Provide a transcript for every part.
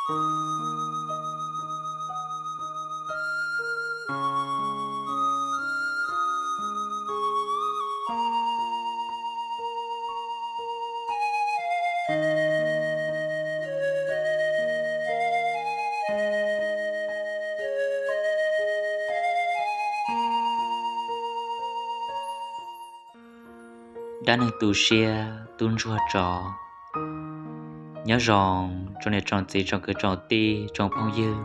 Dab neeg tu siab tub ntsuag tso. Nyob zoo tsoom niam tsoom txiv tsoom kwv tsoom tij tsoom phooj ywg,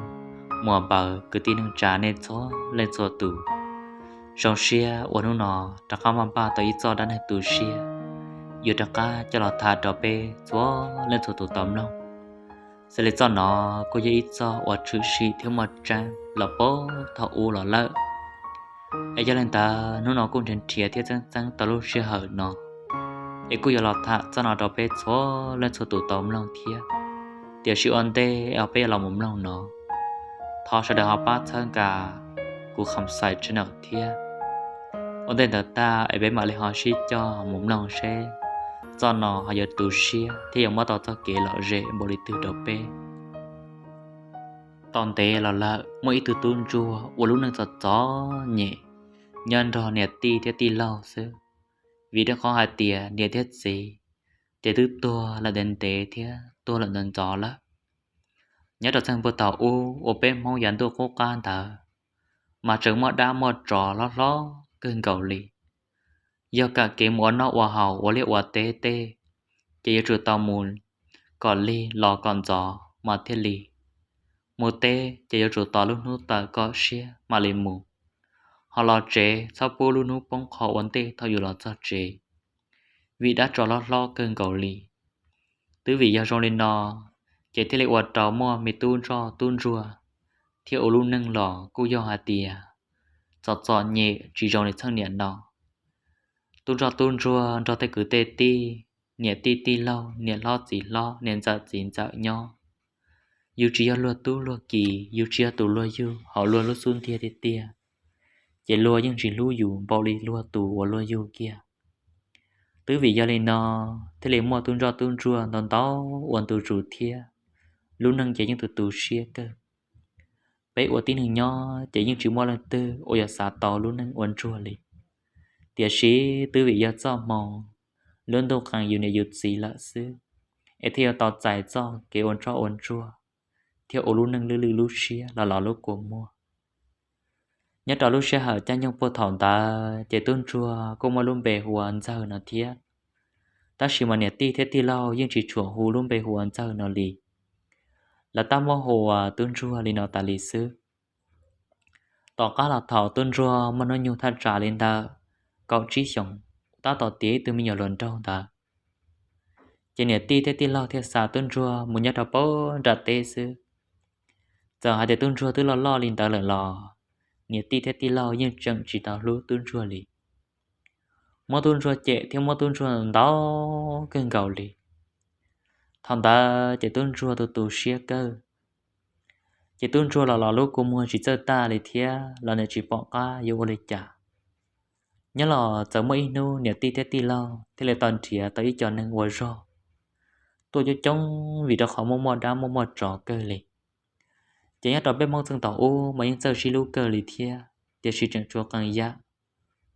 muam npaws kwv tij neej tsa nej txhua leej txhua tus. Zoo siab uas hnub no rov qab maj npaj tau ib txoj dab neeg tu siab yuav rov qab coj los tham rau peb txhua leej txhua tus tau mloog. Xws li txoj no kuj yog ib txoj uas tshwm sim thiab muaj tseeb los puag thaum ub los lawm. Es yog li ntawd hnub no kuj nrhiav nrhiav thiab txeeb txeeb tau lub sij hawm no, es kuj yuav los tham txoj no rau peb txhua leej txhua tus tau mloog thiab. Tiam sis ua ntej uas peb yuav los mus mloog no, thov sawv daws ho pab txhawb nqa kuv Kham Xais channel thiab. Ua ntej ntawd tag es peb mam li ho sib coj mus mloog seb txoj no ho yuav tu siab thiab yuav muab tau txoj kev lom zem npaum li twg rau peb. Tau ntev los lawm muaj ib tug tub ntsuag ua lub neej txom txom nyem nyob nrog niam tij thiab tij laug xwb, vim rau qhov hais tias niam thiab txiv ces twb tuag lawm ntev ntev thiab tuag lawm ntxov ntxov lawm. Nyob rau txheej puag thaum ub uas peb Hmoob yav ntuj qub qab ntawd, mas tseem muaj dab muaj tsov hlob hlob kawg nkaus li. Yog kam kev mus ua noj ua haus ua liaj ua teb tej, ces yuav tsum tau mus kom lig los kom ntxov mas thiaj li. Mus teb ces yuav tsum tos lub hnub tawm kom siab mam li mus, ho los tsev txhob pub lub hnub poob qho ua ntej thaum yus los txog tsev, vim dab tsov hlob hlob kawg nkaus li. Twb vim yog zoo li no, ces thiaj li ua rau muaj me tub ntsoj tub ntsuag thiab ua lub neej los kuj yog hais tias txom txom nyem tsis zoo li txheej niam no. Tub ntsoj tub ntsuag nrog tej kwv tej tij, niam tij tij laug, niam hlob txiv hlob, niam ntxawm txiv ntxawm nyob, yus tsis yog luag tub luag ki, yus tsis yog tus luag yug hauv luag lub xub ntiag tiag tiag, ces luag yeej tsis hlub yus npaum li luag tus uas luag yug kiag. Twb vim yog li no, thiaj li muaj tub ntsoj tub ntsuag ntau ntau ua ntu zus thiab, lub neej ces yeej tu tu siab kawg. Peb ua tib neeg nyob ces yeej tsis muaj leej twg uas yuav xav tau lub neej ua ntsuag li. Tiam sis twb vim yog txoj hmoo, lub ntuj qee yus niam yus txiv lawm xwb, es thiaj yuav tau txais txoj kev ua ntsoj ua ntsuag thiab ua lub neej lwj lwj lub siab los los lub kua muag. Nyob rau lub sij hawm caij nyoog puag thaum ntawd ces tub ntsuag kuj muaj lub npe hu ua Ntxawg no thiab. Tab sis mas niam tij thiab tij laug yeej tsis tshua hu lub npe hu ua Ntxawg no li. Lawv tab muab hu ua tub ntsuag li no tas li xwb. Tom qab los thaum tub ntsuag muaj hnub nyoog thaj tsam li ntawm kaum tsib xyoos, tab tom tiav ib tug me nyuam hluas nraug ntawd, ces niam tij thiab tij laug thiaj xa tub ntsuag mus nyob rau puag nram teb xwb. Txawm hais tias tub ntsuag twb loj loj li ntawd lawm los niam tij thiab tij laug yeej tseem tsis tau hlub tub ntsuag li. Muab tub ntsuag cem thiab muab tub ntsuag ntaus kawg nkaus li. Thaum ntawd ces tub ntsuag tu tu siab kawg. Ces tub ntsuag los los lub kua muag tsis txawj tag li thiab los nws tsis pom qab yuav ua li cas. Nyob los txawm muaj ib hnub niam tij thiab tij laug thiaj li tau nrhiav tau ib co neeg ua zog tuaj coob coob vim rau qhov muaj muaj dab muaj muaj tsov kawg li. Ces nyob rau peb Hmoob txheej thaum ub mas yeej txawj sib hlub kawg li thiab, tiam sis tseem tshuav qee yam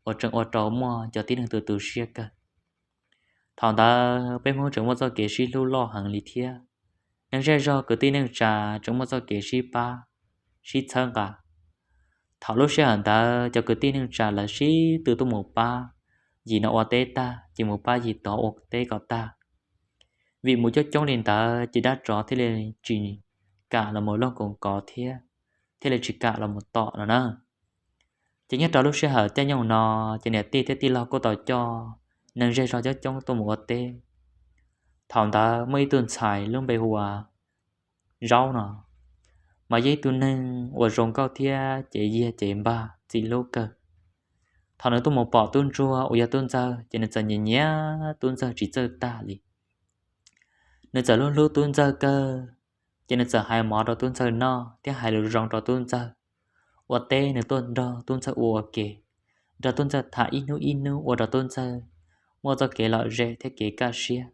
uas tseem ua rau muaj cov tib neeg tu tu siab kawg. Thaum ntawd peb Hmoob tseem muaj txoj kev sib hlub loj heev li thiab. Neeg zej zog kwv tij neej tsa tseem muaj txoj kev sib pab, sib txhawb nqa. Thaum lub sij hawm ntawd cov kwv tij neej tsa lawv sib tw tuaj mus pab yim no ua teb tag ces mus pab yim tod ua teb kom tag. Vim mus coob coob li ntawd ces dab tsov thiaj li tsis kam los mus looj koom kov thiab, thiaj li tsis kam los mus tom no na. Ces nyob rau lub sij hawm caij nyoog no, ces niam tij thiab tij laug kuj tau coj neeg zej zog coob coob tuaj mus ua teb. Thaum ntawd muaj ib tug ntxhais lub npe hu ua Zaub no, mas yog ib tug neeg uas zoo nkauj thiab ces yiag ces npag txim hlub kawg. Thaum nws tuaj mus pom tub ntsuag uas yog tub ntxawg ces nws txawm nyiam nyiam tub ntxawg tsis txawj tag li. Nws txawm hlub hlub tub ntxawg kawg, ces nws txawm hais mov rau tub ntxawg noj thiab hais lus zoo rau tub ntxawg. Ua teb nws tuaj nrog tub ntxawg ua ua ke, nrog tub ntxawg tham ib hnub ib hnub ua rau tub ntxawg muaj txoj kev lom zem thiab kev kaj siab.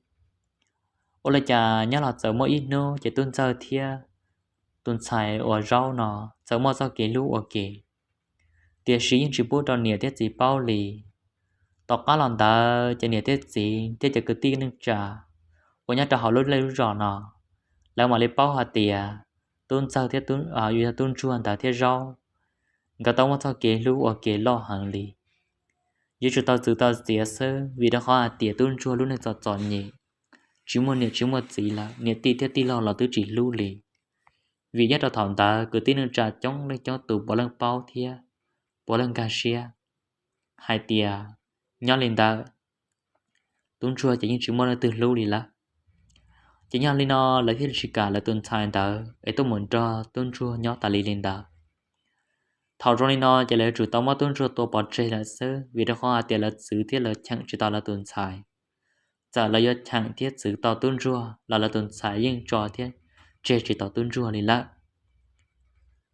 Ua li cas nyob los txawm muaj ib hnub ces tub ntxawg thiab tus ntxhais uas Zaub no txawm muaj txoj kev hlub ua ke, tiam sis yeej tsis pub rau niam thiab txiv paub li. Tom qab los ntawd ces niam thiab txiv thiab cov kwv tij neej tsa uas nyob rau hauv lub zej lub zos no, lawv mam li paub hais tias Tub Ntxawg thiab, yog Tub Ntsuag ntawd thiab Zaub, nkawd tau muaj txoj kev hlub ua ke loj heev li. Yuav tsum tau txwv tau txiav xwb, vim rau qhov hais tias Tub Ntsuag lub neej txom txom nyem, tsis muaj niam tsis muaj txiv lawm, niam tij thiab tij laug los twb tsis hlub li. Vim nyob rau thaum ntawd kwv tij neej tsa coob leej coob tus puav leej paub thiab puav leej nkag siab hais tias nyob li ntawd Tub Ntsuag ces yeej tsis muaj leej twg hlub li lawm. Ces yog li no lawv thiaj tsis kam lawv tus ntxhais ntawd es tuaj mus nrog Tub Ntsuag nyob tas li li ntawd. Thaum zoo li no ces lawv yuav tsum tau muab Tub Ntsuag tua pov tseg lawm xwb, vim rau qhov hais tias lawv txwv thiab lawv cheem tsis tau lawv tus ntxhais. Txawm lawv yuav cheem thiab txwv tau Tub Ntsuag los lawv tus ntxhais yeej tso thiab tseg tsis tau Tub Ntsuag li lawm.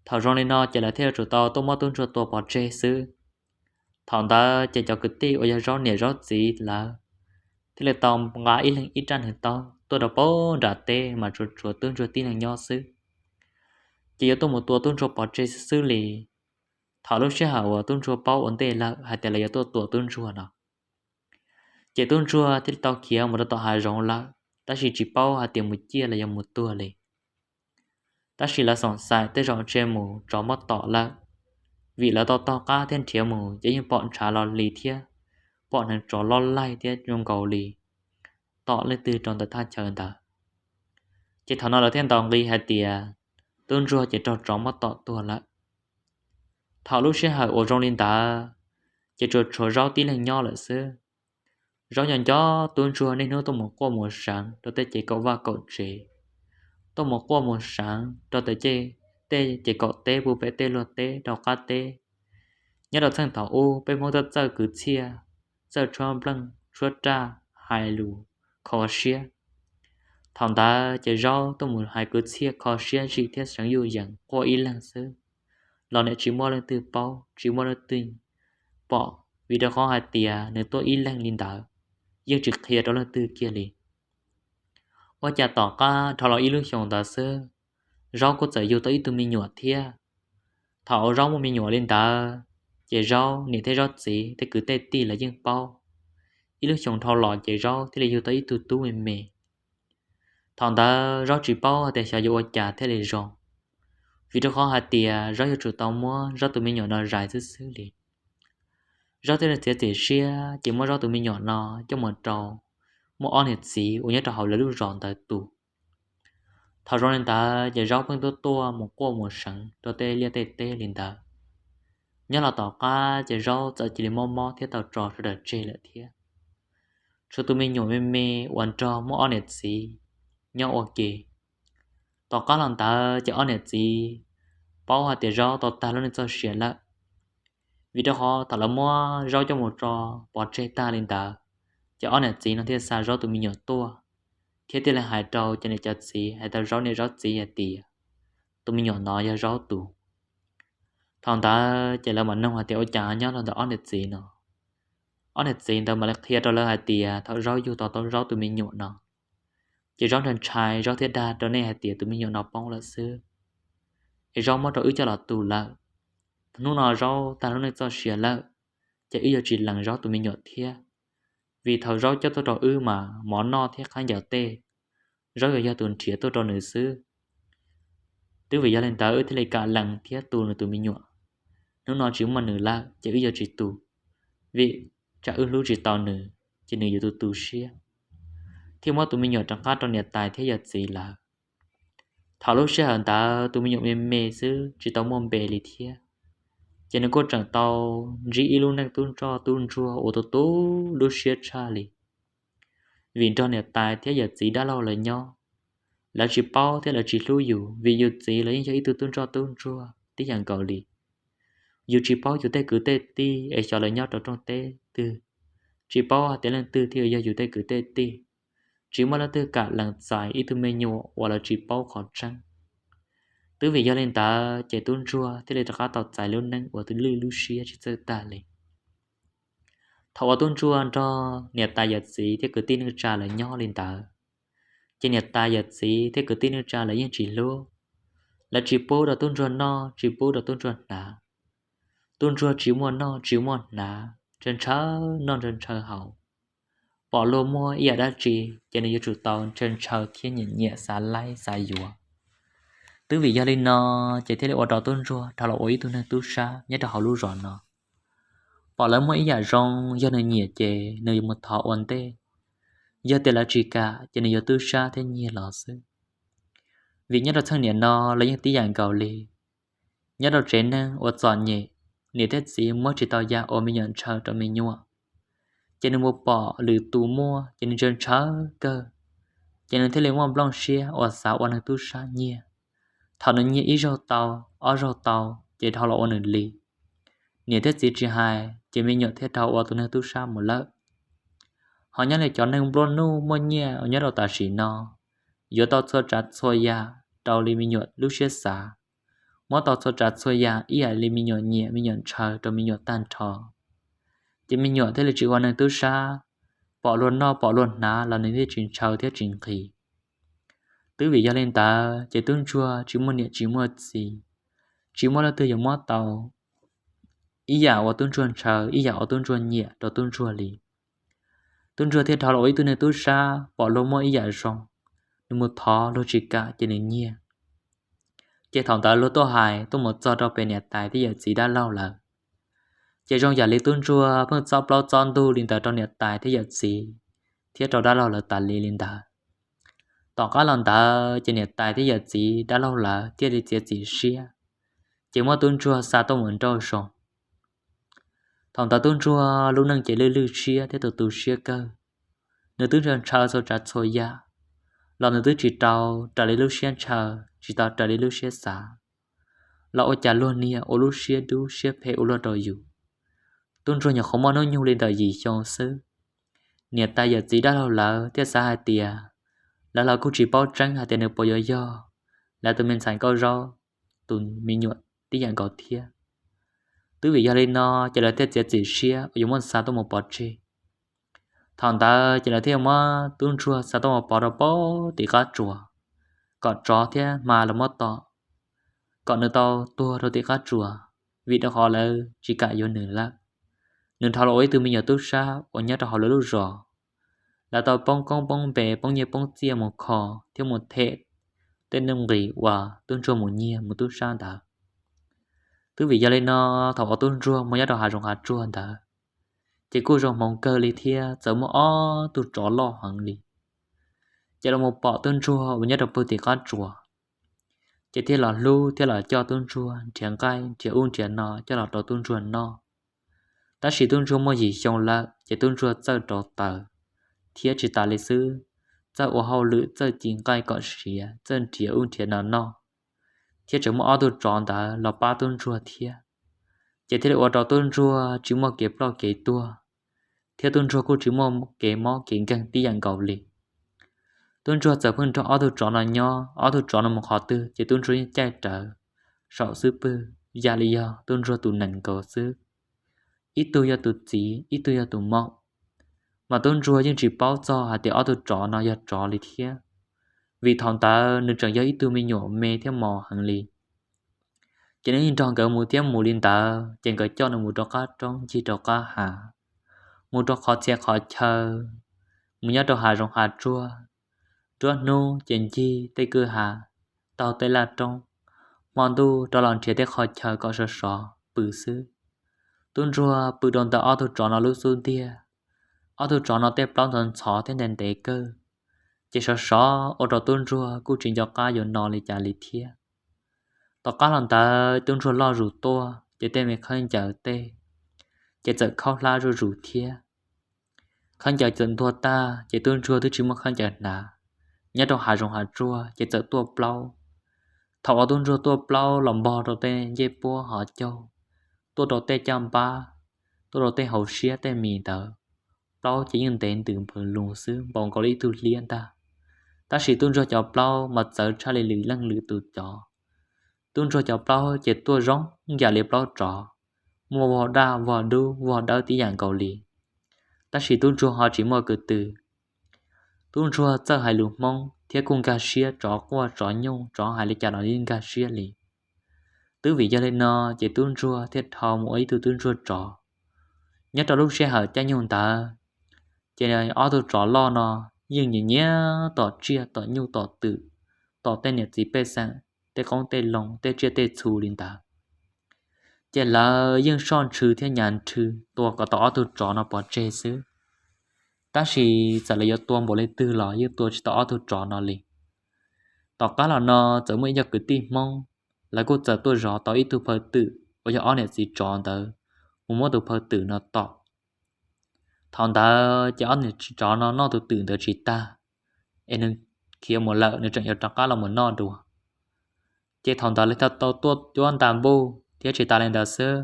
Thaum zoo li no ces lawv thiaj yuav tsum tau tuaj muab Tub Ntsuag tua pov tseg xwb. Thaum ntawd ces cov kwv tij uas yog Zaub niam Zaub txiv lawv thiaj li tau nqa ib leeg ib rab hneev taub tuaj rau pem nram teb mas tsuas tshuav Tub Ntsuag tib leeg nyob xwb, ces yuav tuaj mus tua Tub Ntsuag pov tseg xwb xwb li. Thaum lub sij hawm uas Tub Ntsuag paub ua ntej lawm hais tias lawv yuav tuaj tua Tub Ntsuag no, ces Tub Ntsuag thiaj li tau khiav mus rau tom hav zoov lawm, tab sis tsis paub hais tias mus ciaj los yog mus tuag li. Tab sis lawv xoom xaim tej zaum ntshe mus tsov muab tom lawm, vim lawv tau taug qab thiab nrhiav mus ces yeej pom ntshav lo li thiab pom hneev tsov loj laig thiab zoo nkaus li tom leej twg rau ntawm thaj chaw ntawd. Ces thaum no lawv thiaj ntaus nqi hais tias Tub Ntsuag ces raug tsov muab tom tuag lawm. Thaum lub sij hawm uas zoo li ntawd, ces tsuas tshuav Zaub tib leeg nyob lawm xwb. Zaub nco nco Tub Ntsuag niaj hnub tuaj mus quaj mus seev rau tej ces kaum vaj kaum tsev, tuaj mus quaj mus seev rau tej, tej ces kaum teb puag pem tej luag teb rau qab teb. Nyob rau txheej thaum ub peb Hmoob txawj txawj kwv txhiaj, txawj tshuab npleej tshuab raj, hais lus kho siab. Thaum ntawd ces Zaub tuaj mus hais kwv txhiaj kho siab zim thiab seev yuj yees quaj ib leeg xwb, los nim tsis muaj leej twg paub tsis muaj leej twg pom, vim rau qhov hais tias nws tuaj ib leeg li ntawd, yeej tsis qhia rau leej twg kiag li. Ua cas tom qab dhau los ib lub xyoos ntawd xwb, Zaub kuj txawm yug tau ib tug me nyuam thiab. Thaum uas Zaub muaj me nyuam li ntawd, ces Zaub niam thiab Zaub txiv tej kwv tej tij lawv yeej paub. Ib lub xyoos dhau los ces Zaub thiaj li yug tau ib tug tub me me. Thaum ntawd Zaub tsis paub hais tias xyov yuav ua cas thiaj li zoo, vim rau qhov hais tias Zaub yuav tsum tau muab Zaub tus me nyuam no zais xwb xwb li. Zaub thiaj li txiav txim siab ces muab Zaub tus me nyuam no coj mus rau muaj ob niam txiv uas nyob rau hauv lawv lub zos ntawd tu. Thaum zoo li ntawd ces Zaub pheej tuaj tuaj mus quaj mus seev rau tej liaj tej teb li ntawd. Nyob los tom qab ces Zaub txawm cia li mob mob thiab tau tso sawv daws tseg lawm thiab. Tshuav tus me nyuam me me uas nrog muaj ob niam txiv nyob ua ke. Tom qab los ntawd ces ob niam txiv paub hais tias Zaub tau tag lub neej txoj sia lawm, vim rau qhov thaum lawv muab Zaub coj mus tso pov tseg tag li ntawd, ces ob niam txiv no thiaj xa Zaub tus me nyuam tuaj, thiab thiaj li hais rau cov niam cov txiv, hais rau Zaub niam Zaub txiv hais tias tus me nyuam no yog Zaub tus. Thaum ntawd ces lawv mam noog hais tias ua cas nyob rau ntawm ob niam txiv no. Ob niam txiv ntawd mam li qhia rau lawv hais tias thaum Zaub yug tau tau Zaub tus me nyuam no, ces Zaub ntshai ntshai, Zaub thiaj dag rau nej hais tias tus me nyuam no poob lawm xwb, es Zaub muab rau wb coj los tu lawm. Hnub no Zaub tag lub neej txoj sia lawm, ces wb yuav tsis lees Zaub tus me nyuam thiab, vim thaum Zaub coj tuaj rau wb mas mov noj thiab khaub ncaws tej, Zaub yuav yog tus nrhiav tuaj rau nws xwb. Twb vim yog li ntawd wb thiaj li kam lees thiab tu nws tus me nyuam. Hnub no tsis muaj nws lawm ces wb yuav tsis tu, vim tsam wb hlub tsis tau nws, ces nws yuav tu tu siab, thiaj muab tus me nyuam rov qab rau niam tais thiab yawm txiv lawv. Thaum lub sij hawm ntawd tus me nyuam me me xwb tsis tau muaj npe li thiab, ces nws kuj tseem tau ntsib ib lub neej tub ntsoj tub ntsuag uas tu tu lub siab tshaj li. Vim nrog niam tais thiab yawm txiv dab laug lawv nyob, lawv tsis paub thiab lawv tsis hlub yus, vim yus txiv los yeej yog ib tug tub ntsoj tub ntsuag tib yam nkaus li. Yus tsis paub yus tej kwv tej tij es xyov lawv nyob rau rooj teb twg, tsis paub hais tias leej twg thiaj yog yus tej kwv tej tij. Tsis muaj leej twg kam lees txais ib tug me nyuam uas lawv tsis paub qhov tseeb. Twb vim yog li ntawd ces tub ntsuag thiaj li rov qab tau txais lub neej uas twb lwj lub siab tsis txawj tag li. Thaum uas tub ntsuag nrog niam tais yawm txiv thiab kwv tij neej tsa lawv nyob li ntawd, ces niam tais yawm txiv thiab kwv tij neej tsa lawv yeej tsis hlub. Lawv tsis pub rau tub ntsuag noj, tsis pub rau tub ntsuag hnav. Tub ntsuag tsis muaj noj tsis muaj hnav, ntshaw ntshaw noj ntshaw ntshaw haus. Pom luag muaj ib yam dab tsi ces nws yuav tsum tau ntshaw ntshaw thiab nyiam nyiam xav laib xav yuav. Twb vim yog li no ces thiaj li ua rau tub ntsuag dhau los ua ib tug neeg tub sab nyob rau hauv lub zos no. Pom lawv muaj ib yam zoo, yog nws nyiam ces nws yuav mus thov ua ntej, yog tias lawv tsis kam ces nws yuav tub sab thiab nyiag los xwb. Vim nyob rau txheej niam no lawv yeej tib yam nkaus li. Nyob rau tsev neeg uas txom nyem, niam thiab txiv muab tsis tau yam uas me nyuam ntshaw rau me nyuam, ces nws mus pom lwm tus muaj ces nws ntshaw ntshaw kawg, ces nws thiaj li muaj nplooj siab uas xav ua neeg tub sab nyiag. Thaum nws nyiag ib zaug tau, ob zaug tau, ces dhau los ua nws li. Niam thiab txiv tsis hais ces me nyuam thiaj dhau ua tus neeg tub sab mus lawm. Ho nyob li cov neeg nplua nuj muaj nyiaj uas nyob rau tam sim no, yuav tau txhua tsav txhua yam rau li me nyuam lub siab xav, muab tau txhua tsav txhua yam ib yam li me nyuam nyiam me nyuam ntshaw rau me nyuam tag nrho, ces me nyuam thiaj li tsis ua neeg tub sab, pom luag noj pom luag hnav los nws thiaj tsis ntshaw thiab tsis nqhis. Twb vim yog li ntawd ces tub ntsuag tsis muaj niam tsis muaj txiv, tsis muaj leej twg yuav muab tau ib yam uas tub ntsuag ntshaw ib yam uas tub ntsuag nyiam rau tub ntsuag li. Tub ntsuag thiaj dhau los ua ib tug neeg tub sab, pom luag muaj ib yam zoo, nws mus thov luag tsis kam ces nws nyiag. Ces thaum ntawd luag tuaj hais tuaj mus txog rau pem niam tais thiab yawm txiv dab laug lawm. Ces zoo yam li tub ntsuag pheej txob plaub txob ntug li ntawd rau niam tais thiab yawm txiv thiab rau dab laug lawv tas li li ntawd. Tom qab los ntawd ces niam tais thiab yawm txiv dab laug lawv thiaj li txiav txim siab, ces muab tub ntsuag xa tuaj mus nrauj zoov. Thaum ntawd tub ntsuag lub neej ces lwj lwj siab thiab tu tu siab kawg. Nws twb ntshaw ntshaw txhua tsav txhua yam los nws twb tsis tau raws li lub siab ntshaw, tsis tau raws li lub siab xav, los ua cas luag niag ua lub siab dub siab phem ua luaj rau yus. Tub ntsuag nyuam qhuav muaj hnub nyoog li ntawm yim xyoo xwb, niam tais yawm txiv dab laug lawv thiaj xav hais tias lawv los kuj tsis paub tseeb hais tias nws puas yuav yog lawv tus me ntxhais nkauj zaub tus me nyuam tib yam nkaus thiab. Twb vim yog li no ces lawv thiaj txiav txim siab uas yuav muab xa tuaj mus pov tseg. Thaum ntawd ces lawv thiaj muab tub ntsuag xa tuaj mus pov rau pem tim qab tsuas, kom tsov thiab hma los muab tom, kom nws tau tuag rau tim qab tsuas, vim rau qhov lawv tsis kam yuav nws lawm. Nws dhau los ua ib tug me nyuam tub sab uas nyob rau hauv lawv lub zos. Lawv tau poob koob poob npe poob nyiaj poob txiaj mus kho thiab mus them tej nuj nqis uas tub ntsuag mus nyiag mus tub sab ntawd. Twb vim yog li no, thaum uas tub ntsuag mus nyob rau hav zoov hav tsuag ntawd, ces kuj zoo hmoov kawg li thiab txawm muaj ob tug tsov loj heev li. Ces los mus pom tub ntsuag uas nyob rau pem tim qab tsuas, ces thiaj los hlub thiab los coj tub ntsuag nrhiav nqaij nrhiav ub nrhiav no coj los rau tub ntsuag noj. Tab sis tub ntsuag muaj yim xyoo lawm ces tub ntsuag txawj rauv taws, thiab tsis tas li xwb, txawj ua hauj lwm txawj ci nqaij kom siav txawj nrhiav ub nrhiav no noj, thiab tseem muaj ob tug tsov ntawd los pab tub ntsuag thiab. Ces thiaj li ua rau tub ntsuag tsis muaj kev ploj kev tuag, thiab tub ntsuag kuj tsis muaj kev mob kev nkeeg tib yam nkaus li. Tub ntsuag txawm pheej nrog ob tug tsov no nyob, ob tug tsov no mus qhov twg ces tub ntsuag yeej caij rawv saum xub pwg, yam li yog tub ntsuag tus nees nkaus xwb. Ib tug yog tus txiv ib tug yog tus maum, mas tub ntsuag yeej tsis paub txog hais tias ob tug tsov no yog tsov li thiab, vim thaum ntawd nws tseem yog ib tug me nyuam me thiab mos heev li. Ces nws yeej nrog nkawd mus thiab mus li ntawd, ces nkawd coj nws mus rau qab roob ncig rau qab hav, mus rau qhov txhia qhov chaw, mus nyob rau hav zoov hav tsuag, nruab hnub ces ncig tej kwj ha, taug tej laj roob, hmo ntuj rov los nrhiav tej qhov chaw kom sov sov pw xwb. Tub ntsuag pw rau ntawm ob tug tsov no lub xub ntiag, ob tug tsov no tej plaub ntxhov ntxhov thiab ntev ntev kawg, ces sov sov ua rau tub ntsuag kuj tsis nco qab yuav no li cas li thiab. Tom qab los ntawd tub ntsuag loj zus tuaj ces tej me khaub ncaws tej ces txawm khaub hlab zuj zus thiab. Khaub ncaws txawm ntuag tag ces tub ntsuag twb tsis muaj khaub ncaws hnav, nyob rau hav zoov hav tsuag ces txawm tuaj plaub. Thaum uas tub ntsuag tuaj plaub los npog rau tej ncej puab hov caug, tuaj rau tej caj npab, tuaj rau tej hauv siab tej mis ntawd, plaub ces yeej ntev ntws npawg lus xwb npaum nkaus li ib tug hliab ntag. Tab sis tub ntsuag cov plaub mas txawv tshaj li lwm leej lwm tus cov. Tub ntsuag cov plaub ces tuaj zoo yam li plaub tsov, muaj vog daj vog dub vog dawb tib yam nkaus li. Tab sis tub ntsuag ho tsis muaj kwv tw. Tub ntsuag txawj hais lus Hmoob thiab kuj nkag siab, tsov quaj tsov nyuj, tsov hais li cas los yeej nkag siab li. Twb vim yog li no ces tub ntsuag thiaj dhau mus ua ib tug tub ntsuag tsov. Nyob rau lub sij hawm caij nyoog ntawd, ces ob tug tsov loj no yeej nyiam nyiam tom tsiaj tom nyuj tom twm, tom tej niam txiv pej xeem tej qoob tej loo tej tsiaj tej txhu li ntawd. Ces lawv yeej soj ntsws thiab nyav nrhw tua kom tau ob tug tsov no pov tseg xwb. Tab sis txawm lawv yuav tua npaum li twg los yeej tua tsis tau ob tug tsov no li. Tom qab los no txawm muaj ib co kwv tij Hmoob, lawv kuj txawm tuaj zov tau ib tug phaw twm uas yog ob niam txiv tsov ntawd mus muab tus phaw twm no tom. Thaum ntawd ces ob niam txiv tsov no noj tus twm ntawd tsis tag, es nws khiav mus lawm, nws tseem yuav rov qab los mus noj dua. Ces thaum ntawd lawv thiaj tau tuaj cuab nta npuj thiab tsis tas li ntawd xwb,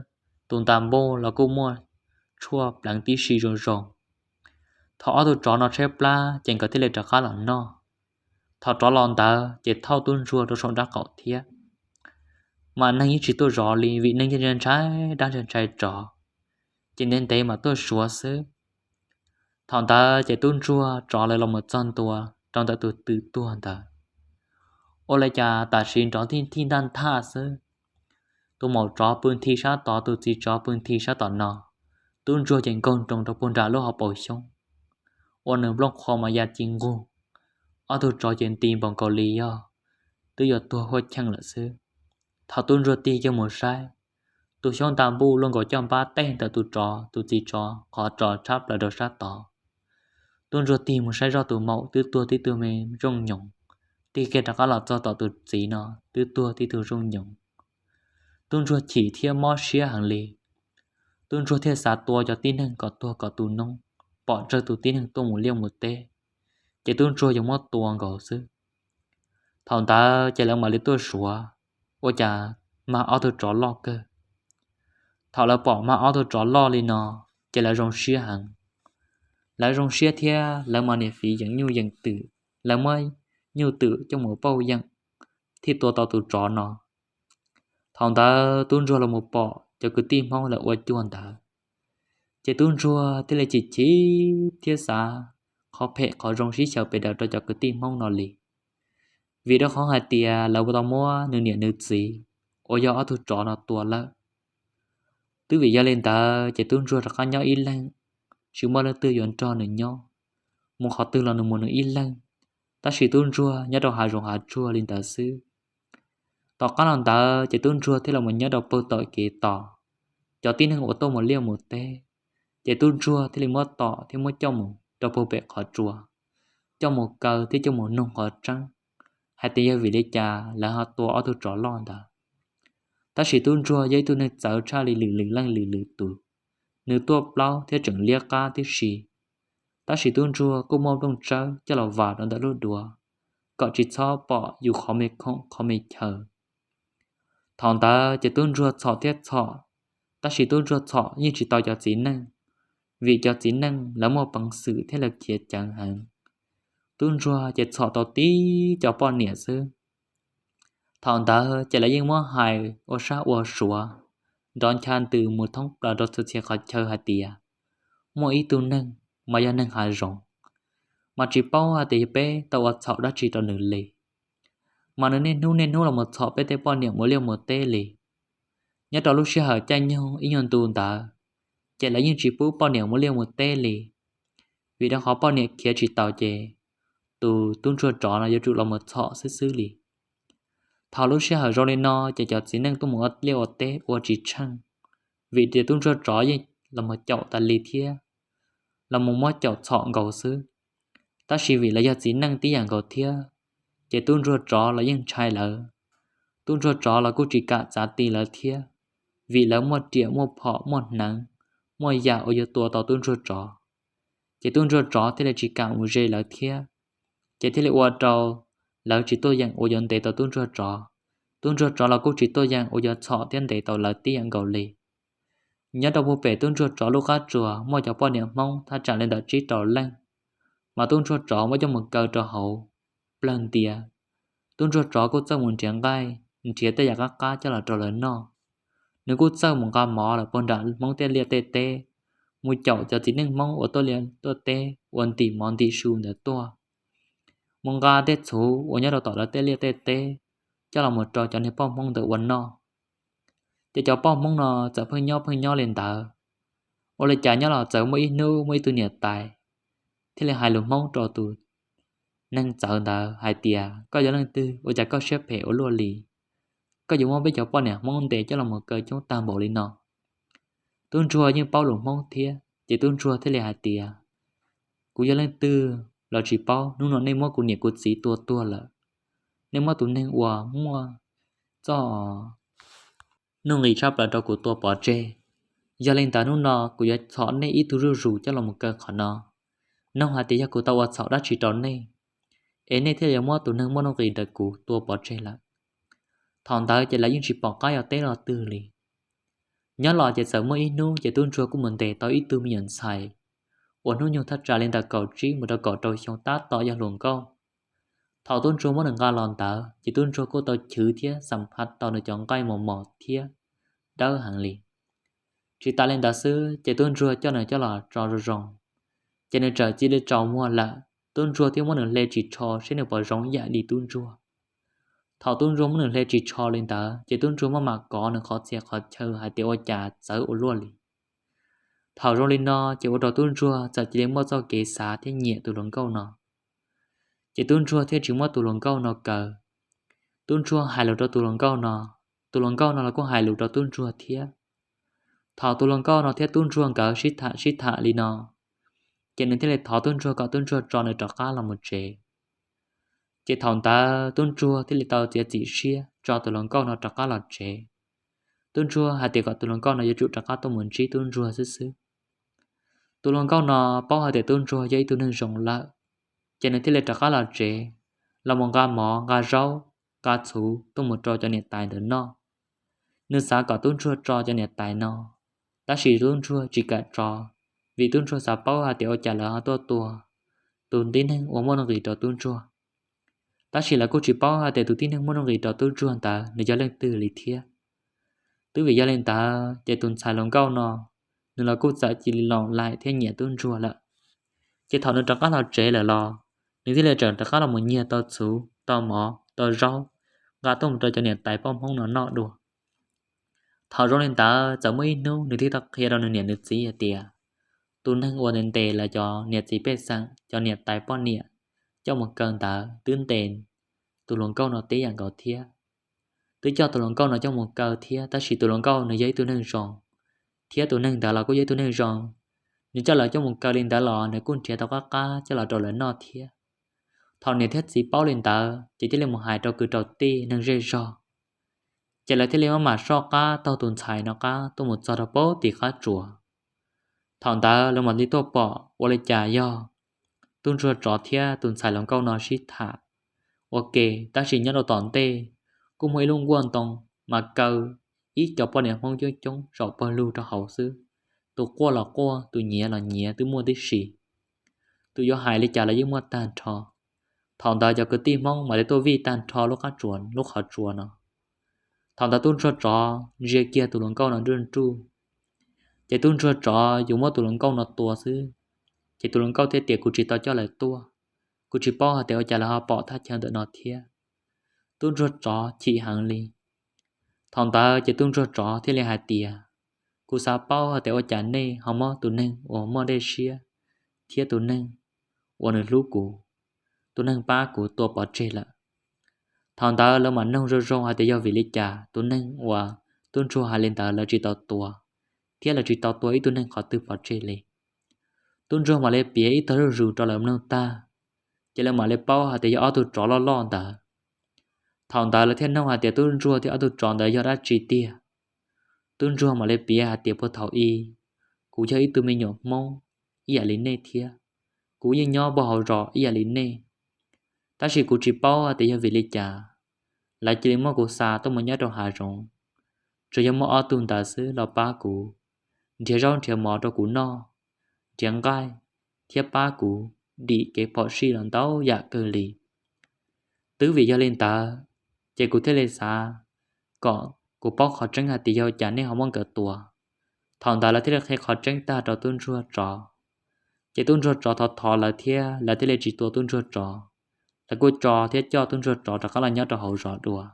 tus nta npuj los kuj muaj tshuaj pleev tib si zoo zoo. Thaum ob tug tsov no tshaib plab ces nkawd thiaj li rov qab los noj. Thaum rov los ntawd ces thauj tub ntsuag rau saum nraub qaum thiab. Mas neeg yeej tsis tuaj zov li vim neeg yeej ntshai dab ntshai tsov, ces ntev ntev mas tuaj suav xwb. Thaum ntawd ces tub ntsuag tsov lawv los mus txog ntua rau ntawm tus twm tuag ntawd. Ua li cas tam sim nrov nthij nthij ntaj nthaj xwb. Tus maum tsov pw nthi sab tod, tus txiv tsov pw nthi sab tom no. Tub ntsuag ces nkaug nroo rau puag nram lub hauv paus xyoob, ua nws nplooj qhov mas ya ci nqug. Ob tug tsov ces nti npaum nkaus li yog twb yuav tuag huaj cheej lawm xwb. Thaum tub ntsuag tig kiag mus saib, tus xyoob nta npuj luaj nkaus caj npab tej ntawm tus tsov, tus txiv tsov qhov tso tshab plaws rau sab tod. Tub ntsuag tig mus saib zoj tus maum twb tuag tib tug me zooj nyoos, tig kiag rov qab los txog tom tus txiv no twb tuag tib tug zooj nyoos. Tub ntsuag chim thiab mob siab heev li. Tub ntsuag thiaj xav tua cov tib neeg kom tuag kom tu noob, pom tsawg tus tib neeg tuaj mus liaj mus teb, ces tub ntsuag yuav muab tua nkaus xwb. Thaum ntawd ces lawv mam li tuaj suav, ua cas mag ob tug tsov loj kawg. Thaum lawv pom mag ob tug tsov loj li no, ces lawv zoo siab heev. Lawv zoo siab thiab lawv mas niam fiv yeem nyuj yeem twm, lawv muab nyuj twm coj mus pauj yeem, thiaj tua tau tus tsov no. Thaum ntawd tub ntsuag los mus pom cov kwv tij Hmoob lawv ua cuag ntawd, ces tub ntsuag thiaj li chim chim thiab xav qhov phem qhov zoo sib xyaw pes daws rau cov kwv tij Hmoob no li, vim rau qhov hais tias lawv tau muab nws niam nws txiv uas yog ob tug tsov no tua lawm. Twb vim yog li ntawd ces tub ntsuag rov qab nyob ib leeg, tsis muaj leej twg yuav nrog nws nyob, mus qhov twg los nws mus nws ib leeg. Tab sis tub ntsuag nyob rau hav zoov hav tsuag li ntawd xwb. Tom qab los ntawd ces tub ntsuag thiaj los mus nyob rau pem tom kev tos cov tib neeg uas tuaj mus liaj mus teb, ces tub ntsuag thiaj li muab tom thiab muab coj mus rau pem qhov tsua, coj mus kaw thiab coj mus noog qhov tseeb hais tias yog vim li cas lawv ho tua ob tug tsov loj ntawd. Tab sis tub ntsuag yog ib tug neeg txawv tshaj li lwm lwm leej lwm lwm tus, nws tuaj plaub thiab tseem liab qab tib si. Tab sis tub ntsuag kuj muaj nplooj tsawb coj los vam rau ntawm lub duav, kom tsis txhob pom yus qhov me khoom qhov me chaw. Thaum ntawd ces tub ntsuag txhom thiab txhom, tab sis tub ntsuag txhom yeej tsis tau cov txiv neej, vim cov txiv neej lawv muaj peev xwm thiab lawv khiav ceev heev. Tub ntsuag ces txhom tau tib cov poj niam xwb. Thaum ntawd ces lawv yeej muab hais ua sab ua suav, nrov ncha ntws mus thoob plaws rau txhua txhia qhov chaw hais tias muaj ib tug neeg mas yog neeg hav zoov, mas tsis paub hais tias yog peb tau ua txhaum dab tsi rau nws li, mas nws niaj hnub niaj hnub los mus txhom peb tej poj niam mus liaj mus teb li. Nyob rau lub sij hawm caij nyoog ib nyuag ntu ntawd, ces lawv yeej tsis pub poj niam mus liaj mus teb li, vim rau qhov poj niam khiav tsis taus ces tus tub ntsuag tsov no yuav tsum los mus txhom xwb xwb li. Thaum lub sij hawm zoo li no ces cov txiv neej tuaj mus ua liaj ua teb ua tsis tsheej, vim tias tub ntsuag tsov yeej los mus caum tas li thiab, los mus muab caum txhom nkaus xwb. Tab sis vim lawv yog txiv neej tib yam nkaus thiab, ces tub ntsuag tsov los yeej ntshai lawv. Tub ntsuag tsov los kuj tsis kam txav ti lawv thiab, vim lawv muaj riam muaj phom muaj hneev, muaj yam uas yuav tua tau tub ntsuag tsov. Ces tub ntsuag tsov thiaj li tsis kam mus ze lawv thiab, ces thiaj li ua rau lawv tsis tuaj yeem uas yuav ntes tau tub ntsuag tsov. Tub ntsuag tsov los kuj tsis tuaj yeem uas yuav txhom thiab ntes tau lawv tib yam nkaus li. Nyob rau puag pem tub ntsuag tsov lub qab tsuas muaj cov poj niam Hmoob thaj tsam li ntawm tsib rau leej, mas tub ntsuag tsov muab coj mus kaw rau hauv plawg ntias. Tub ntsuag tsov kuj txawj mus nrhiav nqaij, nrhiav tej yam qab qab coj los rau lawv noj. Nws kuj txawj mus nqa mov lawm puag nram Hmoob tej liaj tej teb, mus caum cov txiv neej Hmoob uas tuaj liaj tuaj teb ua ntim mov ntim su ntawd tuaj. mus nqa tej txhuv uas nyob rau tom lawv tej liaj tej teb coj los mus rau cov niag poj Hmoob ntawd ua noj. Ces cov poj Hmoob no txawm pheej nyob pheej nyob li ntawd, ua li cas nyob los txawm muaj ib hnub muaj ib tug niam tais thiaj li hais lus Hmoob rau tus neeg txawv ntawd hais tias, koj yog leej twg ua cas koj siab phem ua luaj li? Koj yuav muab peb cov poj niam Hmoob ntes coj los mus kaw coob tag npaum li no. Tub ntsuag yeej paub lus Hmoob thiab ces tub ntsuag thiaj li hais tias, kuv yog leej twg los tsis paub, hnub no nej muab kuv niam kuv txiv tua tuag lawm, nej muab tus neeg uas muaj txoj nuj nqis tshaj plaws rau kuv tua pov tseg. Yog li ntawd hnub no kuv yuav txhom nej ib tug zuj zus coj los mus kaw qhov no, nug hais tias yog kuv tau ua txhaum dab tsi rau nej, es nej thiaj yuav muab tus neeg muaj nuj nqis ntawm kuv tua pov tseg lawm. Thaum ntawd ces lawv yeej tsis pom qab yuav teb lo twg li. Nyob los ces txawm muaj ib hnub ces tub ntsuag kuj mus ntes tau ib tug me nyuam ntxhais uas hnub nyoog thaj tsam li ntawm kaum tsib mus rau kaum rau xyoo tab tom yog hluas nkauj. Thaum tub ntsuag muab nws nqa los ntawd ces tub ntsuag kuj tau chwv thiab xam phaj tau nws cov nqaij mos mos thiab dawb heev li. Tsis tas li ntawd xwb ces tub ntsuag coj nws coj los tso zoo zoo, ces nws txawm cia li tsaus muag lawm. Tub ntsuag thiaj muab nws hle ris tsho seb nws puas zoo ib yam li tub ntsuag. Thaum tub ntsuag muab nws hle ris tsho li ntawd ces tub ntsuag maj mam kov nws qhov txhia qhov chaw hais tias ua cas txawv ua luaj li. Thaum zoo li no ces ua rau tub ntsuag txawm cia li muaj txoj kev xav thiab nyiam tus hluas nkauj no. Ces tub ntsuag thiaj tsis muab tus hluas nkauj no kaw. Tub ntsuag hais lus rau tus hluas nkauj no, tus hluas nkauj no los kuj hais lus rau tub ntsuag thiab. Thaum tus hluas nkauj no thiab tub ntsuag nkawd sib tham sib tham li no, ces nws thiaj li thov tub ntsuag kom tub ntsuag tso nws rov qab los mus tsev. Ces thaum ntawd tub ntsuag thiaj li tau txiav txim siab tso tus hluas nkauj no rov qab los tsev. Tub ntsuag hais tias kom tus hluas nkauj no yuav tsum rov qab tuaj mus ntsib tub ntsuag xwb xwb. Tus hluas nkauj no paub hais tias tub ntsuag yog ib tug neeg zoo lawm, ces nws thiaj li rov qab los tsev, los mus nqa mov nqa zaub, nqa txhuv tuaj mus rau cov niam tais ntawd noj. Nws xav kom tub ntsuag tso cov niam tais no, tab sis tub ntsuag tsis kam tso, vim tub ntsuag xav paub hais tias ua cas lawv ho tuaj tua tus tib neeg uas muaj nuj nqis rau tub ntsuag. Tab sis lawv kuj tsis paub hais tias tus tib neeg muaj nuj nqis rau tub ntsuag ntawd nws yog leej twg li thiab. Twb vim yog li ntawd ces tus ntxhais hluas nkauj no, nws los kuj txawm cia li laus laim thiab nyiam tub ntsuag lawm. Ces thaum nws rov qab los tsev lawm los, nws thiaj li tseem rov qab los mus nyiag tau txhuv tau mov tau zaub, nqa tuaj mus rau cov niam tais poj Hmoob no noj dua. Thaum zoo li ntawd txawm muaj ib hnub nws thiaj tau qhia rau nws niam nws txiv hais tias, tus neeg uas ntes ntes lawv cov niam txiv pej xeem cov niam tais poj niam coj mus kaw ntawd twb ntes tus hluas nkauj no tib yam nkaus thiab. Twb coj tus hluas nkauj no coj mus kaw thiab, tab sis tus hluas nkauj nws yog ib tug neeg zoo, thiab tus neeg ntawd los kuj yog ib tug neeg zoo. Nws coj lawv coj mus kaw li ntawd los nws kuj nrhiav tau qab qab coj los rau lawv noj thiab. Thaum niam thiab txiv paub li ntawd ces thiaj li mus hais rau kwv rau tij neeg zej zog, ces lawv thiaj li maj mam soj qab taug tus ntxhais no qab tuaj mus txog rau pem tim qab tsuas. Thaum ntawd lawv mam li tuaj pom ua li cas yog tub ntsuag tsov thiab tus ntxhais hluas nkauj no sib tham ua ke, tab sis nyob rau tom ntej kuj muaj ib lub nkuaj ntoo mas kaw ib co poj niam Hmoob coob coob zaum pawg lug rau hauv xwb. Tus quaj los quaj, tus nyiav los nyiav, twb muaj tib si. Tus yuav hais li cas los yeej muaj tag nrho. Thaum ntawd cov kwv tij Hmoob mam li tuaj vij tag nrho lub qab tsuas, lub qhov tsua no. Thaum ntawd tub ntsuag tsov ntsia kiag tus hluas nkauj no nruj nruj, ces tub ntsuag tsov yuav muab tus hluas nkauj no tua xwb. Ces tus hluas nkauj thiaj tias, kuv tsis tau coj lawv tuaj, kuv tsis paub hais tias ua cas lawv ho pom thaj chaw ntawm no thiab. Tub ntsuag tsov chim heev li. Thaum ntawd ces tub ntsuag tsov thiaj li hais tias, kuv xav paub hais tias ua cas nej ho muab tus neeg uas muaj dej siab thiab tus neeg uas nws hlub kuv, tus neeg pab kuv tua pov tseg lawm. Thaum ntawd lawv mam noog zoo zoo hais tias yog vim li cas tus neeg uas tub ntsuag hais li ntawd lawv tsis tau tua, thiab lawv tsis tau tua ib tug neeg qhov twg pov tseg li. Tub ntsuag mam li piav ib tog zuj zus rau lawv mloog tag, ces lawv mam li paub hais tias yog ob tug tsov loj loj ntawd. Thaum ntawd lawv thiaj noog hais tias tub ntsuag thiab ob tug tsov ntawd yog dab tsi tiag. Tub ntsuag mam li piav hais tias puag thaum ub, kuv yog ib tug me nyuam Hmoob ib yam li nej thiab, kuv yeej nyob puag hauv zos ib yam li nej, tab sis kuv tsis paub hais tias yog vim li cas lawv cia li muab kuv xa tuaj mus nyob rau hav zoov. Tsuas yog muaj ob tug ntawd xwb los pab kuv, nrhiav zaub nrhiav mov rau kuv noj, nrhiav nqaij, thiab pab kuv dim kev phom sij los ntau yam kawg li. Twb vim yog li ntawd, ces kuv thiaj li xav kom kuv paub qhov tseeb hais tias yog cas nej ho muab nkawd tua. Thaum ntawd lawv thiaj li qhia qhov tseeb tag rau tub ntsuag tsov. Ces tub ntsuag tsov thov thov lawv thiab lawv thiaj li tsis tua tub ntsuag tsov. lawv kuj tso thiab coj tub ntsuag tsov rov qab los nyob rau hauv zos dua.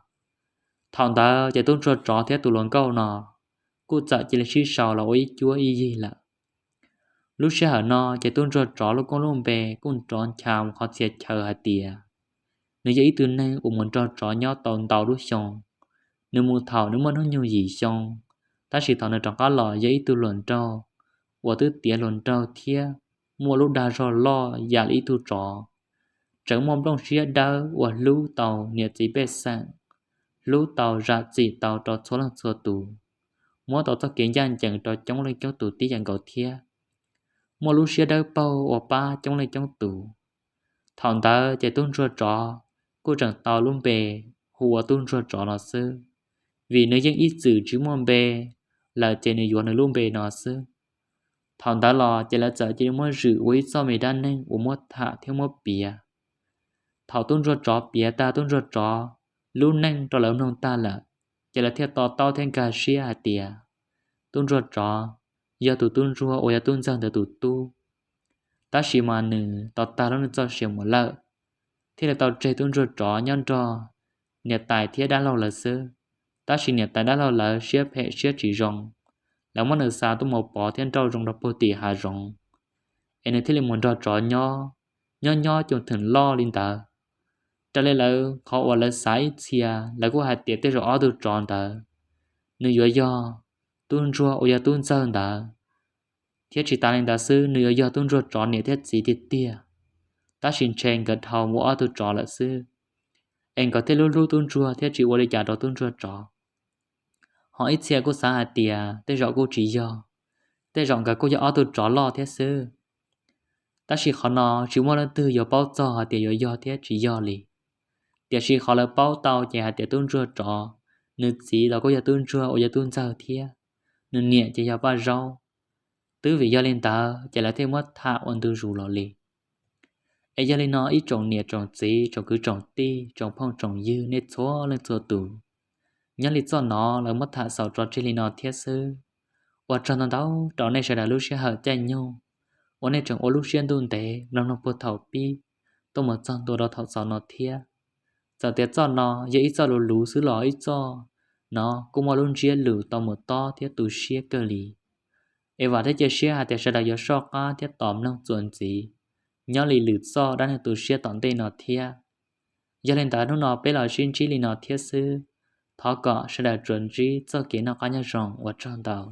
Thaum ntawd ces tub ntsuag tsov thiab tus hluas nkauj no kuj txawm cia li sib sau los ua ib cuab ib yig lawm. Lub sij hawm no ces tub ntsuag tsov lub koob lub npe kuj nrov ncha mus qhov txhia chaw hais tias nws yog ib tug neeg uas mus nrog tsov nyob tau ntau lub xyoo. Nws mus thaum nws muaj hnub nyoog yim xyoo, tab sis thaum nws rov qab los yog ib tug hluas nraug uas twb tiav hluas nraug thiab muaj lub dag zog loj yam li ib tug tsov, tseem muaj nplooj siab dawb uas hlub tau niam txiv pej xeem, hlub tau zam txim tau rau txhua leej txhua tus, muab tau txoj kev ncaj ncees rau coob leej coob tus tib yam nkaus thiab, muaj lub siab dawb paug uas pab coob leej coob tus. Thaum ntawd ces tub ntsuag tsov kuj tseem tau lub npe hu ua tub ntsuag tsov no xwb, vim nws yeej ib txwm tsis muaj npe lawm ces nws yuav nws lub npe no xwb. Thaum ntawd los ces lawv txawm cia li muab zwm ua ib txoj me dab neeg uas muab tham thiab muab piav. Thaum tub ntsuag tsov piav tag tub ntsuag tsov lub neej rau lawv mloog tag lawm, ces lawv thiaj to taub thiab nkag siab hais tias tub ntsuag tsov yog tus tub ntsuag uas yog tub ntxawg ntawd tus tub. Tab sis mas nws tau tag lub neej txoj sia mus lawm, thiaj li tau tseg tub ntsuag tsov nyob nrog niam tais thiab dab laug lawv xwb. Tab sis niam tais dab laug lawv siab phem siab tsis zoo, lawv muab nws xa tuaj mus pov thiab nrauj zoov rau puag tim hav zoov, es nws thiaj li mus nrog tsov nyob, nyob nyob coob theem loj li ntawd. Raws li lawv qhov uas lawv xav ib txhia, lawv kuj hais tias tej zaum ob tug tsov ntawd nws yuav yog tub ntsuag uas yog tub ntxawg ntawd, thiab tsis tas li ntawd xwb nws yuav yog tub ntsuag tsov niam thiab txiv tiag tiag. Tab sis ntshe nkawd dhau mus ua ob tug tsov lawm xwb, es nkawd thiaj hlub hlub tub ntsuag thiab tsis ua li cas rau tub ntsuag tsov. Ho ib txhia kuj xav hais tias tej zaum kuj tsis yog, tej zaum nkawd kuj yog ob tug tsov loj thiab xwb. Tab sis qhov no tsis muaj leej twg yuav paub txog hais tias yuav yog thiab tsis yog li. Tiam sis qhov lawv paub tau ces hais tias tub ntsuag tsov, nws txiv los kuj yog tub ntsuag uas yog tub ntxawg thiab, nws niam ces yog Paj Zaub. Twb vim yog li ntawd ces lawv thiaj muab tham ua ntu zus los li. Es yog li no ib tsoom niam tsoom txiv tsoom kwv tsoom tij tsoom phooj tsoom ywg nej txhua leej txhua tus, nyob li txoj no lawv muab tham xaus tso tseg li no thiab xwb. Ua tsaug ntau ntau rau nej sawv daws lub sij hawm caij nyoog uas nej tseem ua lub siab ntuj ntev mloog mloog puag thaum pib tuaj mus txog ntua rau thaum xaus no thiab. Txawm tias txoj no yog ib txoj luv luv xwb los ib txoj no kuj muaj lub ntsiab lus tau mus tob thiab tu siab kawg li. Es vam thiab cia siab hais tias sawv daws yuav soj qab thiab tos mloog txuas ntxiv nyob li lwm txoj dab neeg tu siab tom ntej no thiab. Yog li ntawd hnub no peb los sib ntsib li no thiab xwb. Thov kom sawv daws tsuas ntsib txoj kev noj qab nyob zoo, ua tsaug ntau.